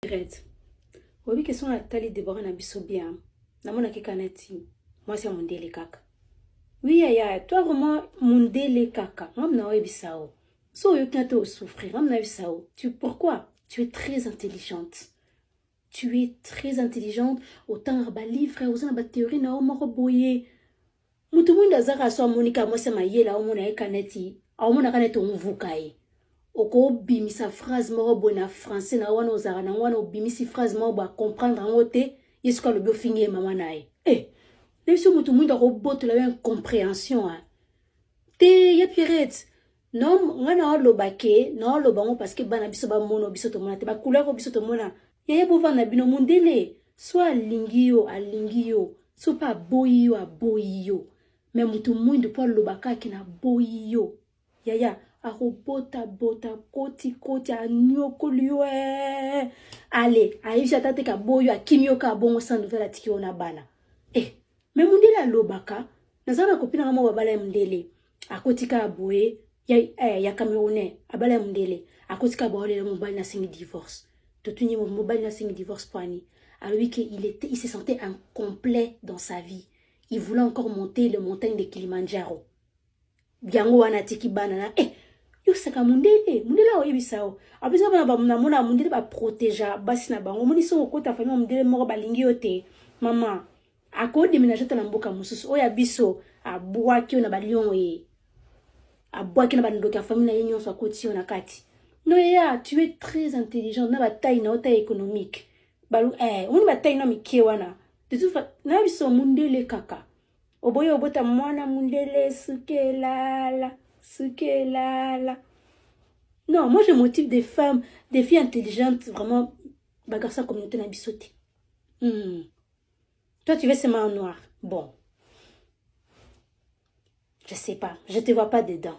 Red, oyebi ke soki natali Deborah na biso bien, namonaki kaka neti mwasi ya mondele kaka. Oui yaya, toi vraiment mondele kaka. Ngam na oyebisa yo. So oyoki na te osouffrir, ngam na oyebisa yo. Tu pourquoi? Tu es très intelligente. Tu es très intelligente, otangaka ba livres, oza na ba théorie na yo moko boye. Moto mwindo aza kaka so amoni kaka mwasi ya mayele aomona ye kaka neti aomonaka neti omvuka ye. Okobimisa phrase moko boye na français na wana ozalaka nango wana obimisi phrase moko boye acomprendre yango te ye soki alobi ofingi ye mama na ye. Eh, na biso moto mwindo akobotola yo incomprehension hein. Te ye Pierrette non nga naoloba ke naoloba yango parce que bana biso bamona biso tomona te bacouleur oyo biso tomona yaya bovanda bino mondele so alingi yo alingi yo so mpe aboyi yo aboyi yo me moto mwindu mpo aloba kaka na aboyi yo yaya akobota bota koti koti anyokoli yo eh. Ale ayebisi ata te kaboyi yo akimi yo kaka bongo sans nouvelle atiki yo na bana eh me mondele alobaka naza na kopina nga moko babala ya mondele akoti kaka boye ya, eh, ya camerounais abala ya mondele akoti kaka boye lelo mobali nasengi divorce totuni mobali nasengi divorce mpo ani alobi ke il, était, il se sentait incomplet dans sa vie, il voulait encore monter le montagne de Kilimanjaro. Yango wana atiki bana na eh, yosaka mondele mondele aoyebisa yo apesa bana namona mondele baproteja basi na bango omoni soki okota famille ya mondele moko balingi yo te mama akodemenage ata na mboka mosusu oyo ya biso abwaki yo na balion ye abwaki na bandoki ya famille na ye nyonso akoti yo na kati. No yaya, tu es très intelligent na bataille na yo taille économique balu eh, omoni bataille na mike wana de toute façon na biso mondele kaka oboyi obota mwana mundele sukelala sukelala. Non, moi je motive des femmes, des filles intelligentes vraiment, bagarçon communauté na biso te. Toi tu veux seulement en noir, bon, je sais pas, je te vois pas dedans.